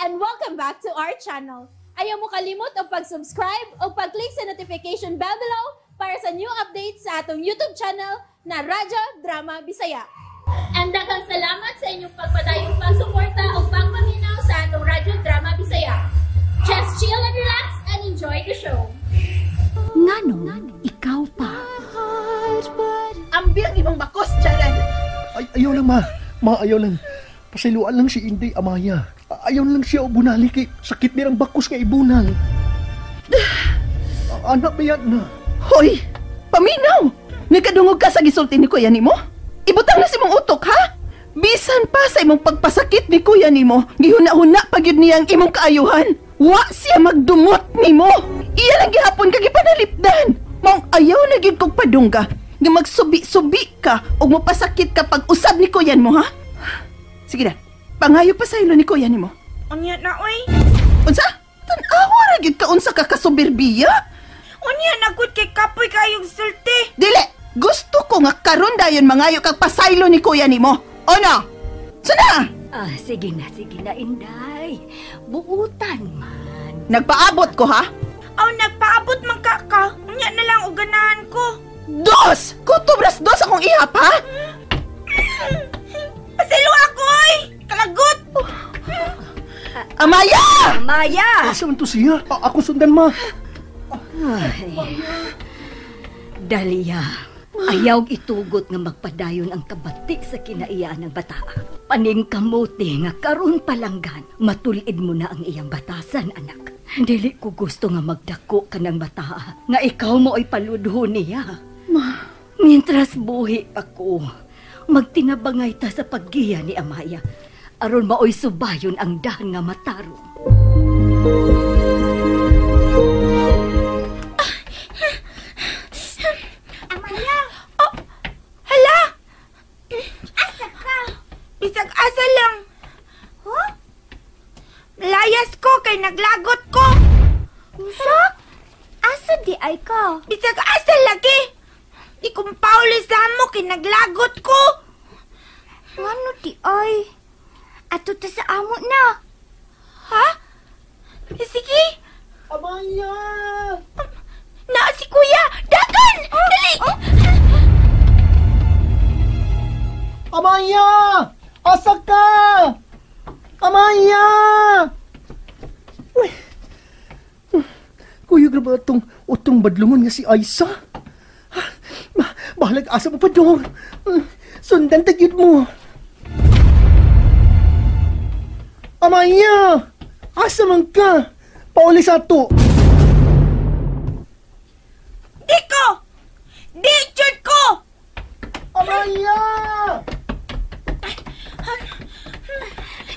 And welcome back to our channel. Ayaw mo kalimot og pag-subscribe o pag-click sa notification bell below para sa new updates sa atong YouTube channel na Radyo Drama Bisaya. And daghang salamat sa inyong pagpadayong pagsuporta o pagpaminaw sa atong Radyo Drama Bisaya. Just chill and relax and enjoy the show. Nganong ikaw pa? Ambi ang imong bakos, Jared. Ay, ayaw lang, ma. Ma, ayaw lang. Pasayloan lang si Inday Amaya. Ayaw lang siya ubunali kay sakit nirang bakos nga ibunal. Anak ba yan na? Hoy, paminaw! Nagkadungog ka sa gisulti ni kuya nimo? Ibutang na si mong utok, ha? Bisan pa sa imong pagpasakit ni kuya nimo, gihuna-huna pa gyud niya ang imong kaayuhan. Wa siya magdumot nimo. Iya lang gihapon ka gipanalipdan. Maong ayaw na gyud kog padungga nga magsubi-subi ka ug mopasakit ka pag usab ni kuya nimo, ha? Sige na, pangayo pa sa ilo ni kuya nimo. Unya na, oy. Unsa? Tan-awa ra gyud ka unsa ka kasuberbiya? Unya na gud kay kapoy kayong sulti. Dili! Gusto ko nga karon dayon mangayo kag pasaylo ni kuya nimo. O no? Sana! Ah, sige na, Inday. Buutan man. Nagpaabot ko, ha? Aw, nagpaabot man ka ka. Unya na lang og ganahan ko. Dos! Kutubras dos akong ihap, ha? Pasaylo ako, oy. Kalagot. Amaya! Amaya! Asa man to siya? Ako sundan, ma. Ay. Dalia, ayaw itugot nga magpadayon ang kabati sa kinaiyaan ng bataa. Paningkamuti nga karon palanggan, matulid mo na ang iyang batasan, anak. Dili ko gusto nga magdako ka ng bataa, nga ikaw mo ay paludho niya. Ma, mientras buhi ako, magtinabangay ta sa paggiya ni Amaya, aron maoy subayon ang dahan nga matarong. Amaya! Oh, hala! Asa ka? Bisag asa lang. Huh? Layas ko kay naglagot ko. Unsa? Asa di ay ka? Bisag asa lagi. Di kong pauli sa amo kay naglagot ko. Ngano di ay? Ato ta sa amo na. Ha? Sige. Amaya! Na si kuya! Dagan! Dali! Oh. Amaya! Asa ka? Amaya! Uy! Kuya, grabe itong utong badlungon nga si Aisa. Bahalag asa mo pa dong. Sundan tagyod mo. Amaya! Asa man ka? Pauli sa ato. Di ko! Di jud ko! Amaya!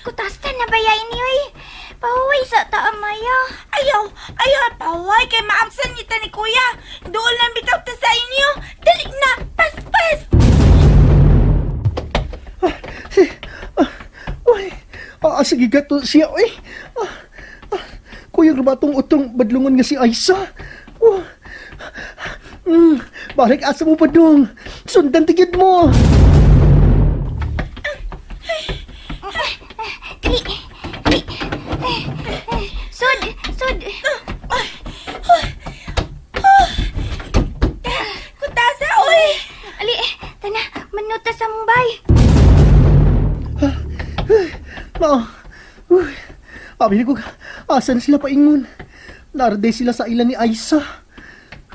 Kutasan na ba yain ni oy? Pahuway sa ta, Amaya. Ayaw! Ayaw! Pahuway kay maabsan nita ni kuya. Doon lang bitaw ta sa inyo. Dali na! Paspas! Uy! Sige gato siya, uy! Kuya, grabe itong utong badlungon nga si Aisa. Oh. Balik asa mo pa dong. Sundan tigid mo. Dali! Dali! Sud! Sud! Kutasa, uy! Ali, tana, manuta sa Mumbai. Uy, abi ko, asa na sila paingon? Narday sila sa ilan ni Aisa.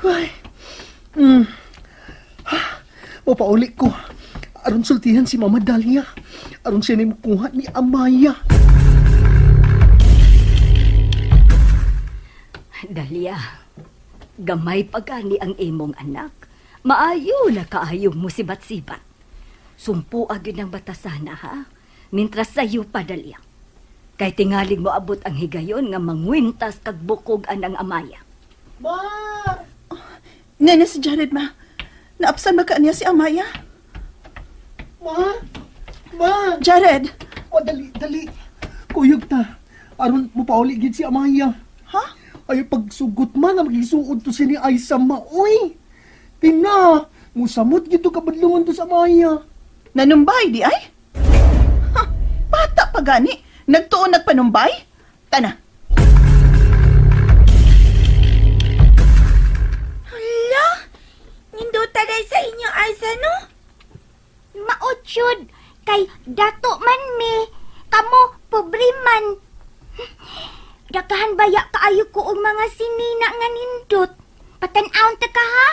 Ay, Mapauli ko. Aron sultihan si Mama Dalia. Aron siya ni mukuha ni Amaya. Dalia, gamay pagani ang imong anak. Maayo na kaayo mo sibat-sibat. Sumpo agad ng batasana, ha? Mintras sayo pa, Dalia. Kay tingaling mo abot ang higayon nga mangwintas kag bukog anang Amaya. Ma! Nene si Jared, ma. Naapsan ba ka niya si Amaya? Ma! Ma! Jared! O, dali, dali. Kuyog ta. Aron mo pauli gid si Amaya. Ha? Ay, pagsugot man na magisuod to siya ni Aisa, ma. Uy! Tina! Musamot gid to kabadlungon to sa Amaya. Nanumbay, di ay? Ha, bata pa gani. Nagtuon nagpanumbay? Tana. Hala! Nindota day sa inyo, Aiza, no? Mauchod, kay dato man mi. Kamo, pobre man. Dakahan baya kaayo ko og mga sinina nga nindot. Patan-awon ta ka, ha?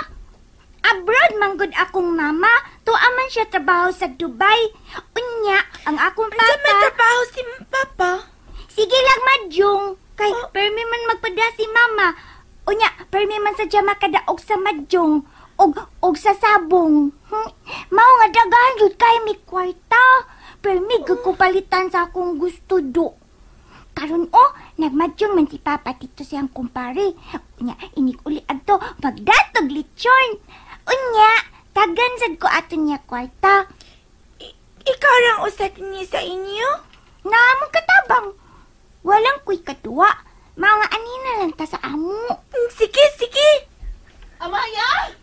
Abroad manggod akong mama, tuwa man siya trabaho sa Dubai. Unya, ang akong papa... Unsa man trabaho si papa? Sige lang, madyong. Kay permi man magpada si mama. Unya, permi man sa makadaog sa madyong. Og sa sabong. Mao nga dagahan jud kay mi kwarta. Permi gud ko palitan sa akong gusto do. Karon oh, nagmadyong man si papa dito siyang kumpare. Unya, inig uli adto magdatog lechon. Unya, tagan sad ko ato niya kwarta. Ikaw rang usad niya sa inyo? Naamong katabang. Walang kuy katuwa. Mao nga anina lang ta sa amo. Sige, sige. Amaya!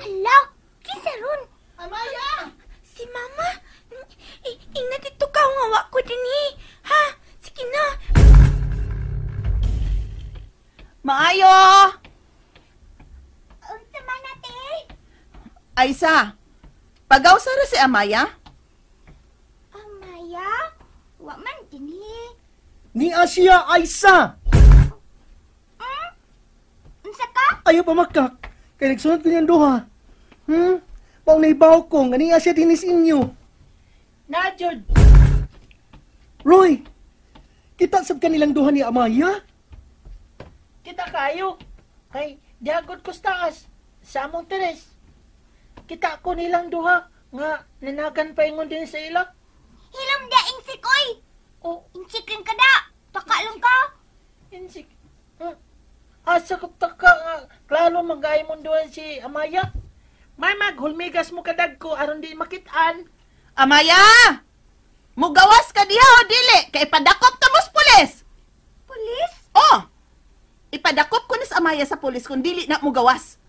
Hala, kinsa ron? Amaya! Si mama. Ingna dito ka nga wa ko dinhi. Ha? Sige na. Maayo! Unsa man ate? Aiza, pagaw sara si Amaya? Amaya? Wa man dinhi. Ni Asia Aiza! Unsa ka? Ayaw pa makak. Kay nagsunod ko niyang duha. Mao nahibaw ko nga ni Asia dinis inyo. Na, Jud. Roy, kita sab kanilang duha ni Amaya? Kita kayo. Kay diagod ko sa taas sa among teres. Kita ko nilang duha nga nanagan pa ingon din sa ila. Hilom da insik oy. Oh, Insik rin ka da. Taka lang ka. insik. Asa ko taka nga klaro magay mong duha si Amaya. May maghulmigas mo kadag ko aron di makitaan. Amaya! Mugawas ka diha o dili kay ipadakop ta mo sa pulis. Pulis? Oh! Ipadakop ko na sa Amaya sa pulis kung dili na mugawas.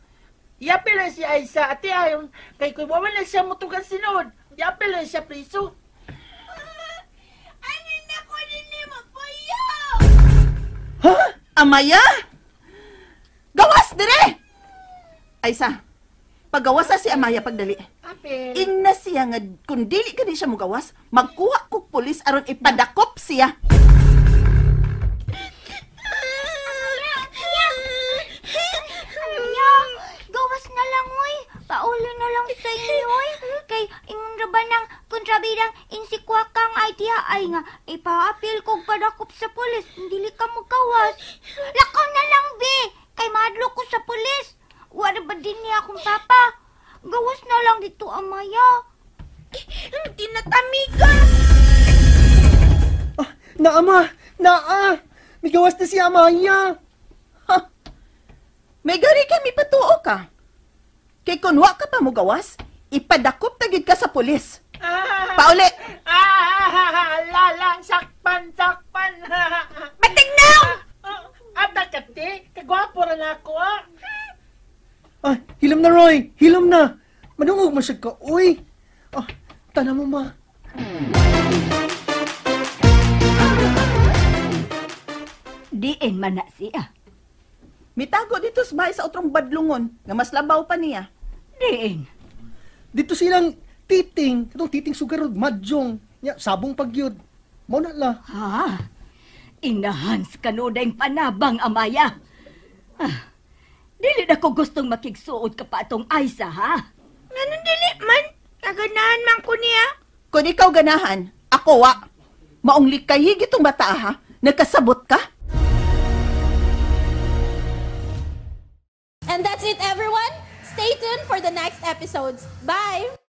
Yapil lang si Aiza ate ayon kay kuy wa man lang siya mutugan sinod. Yapil lang siya priso. Ano na ko dinhi mapayo? Ha? Amaya? Gawas dire! Aiza, pagawasa si Amaya pagdali. Apil. Ingna siya nga kung dili ka di siya mugawas, magkuha kog pulis aron ipadakop siya. Amaya, gawas na lang oy. Pauli na lang sa inyo oy. Kay ingon ra ba nang kontrabidang insikwa kang idea ay nga ipaapil kog padakop sa pulis, dili ka mugawas. Lakaw na lang be, kay mahadlok ko sa pulis. Wala ba din niya akong papa? Gawas na lang dito, Amaya. Tinatamiga. Ah, naama! Naa! Migawas na si Amaya! Ha? May gari kami patuo ka. Kay kun wa ka pa mugawas, ipadakop ta gid ka sa pulis. Pauli! Lala, sakpan, sakpan. Batignaw! Ata kati, kagwapo ra na ako ah. Ay, hilom na Roy! Hilom na! Manungog man siya ka, uy! Ah, tana mo ma. Diin man na siya. Mitago dito sa bahay sa otrong badlungon nga mas labaw pa niya. Diin. Dito silang titing, katong titing sugar ug madjong. Nya sabong pagyud. Mao na la. Ha? Inahans kanunay panabang, Amaya. Ah, dili na ko gustong makigsuod ka pa atong Aiza, ha? Nganong dili man? Kaganahan man ko niya. Kung ikaw ganahan, ako wa. Maong likayig itong bata, ha? Nagkasabot ka? And that's it, everyone. Stay tuned for the next episodes. Bye!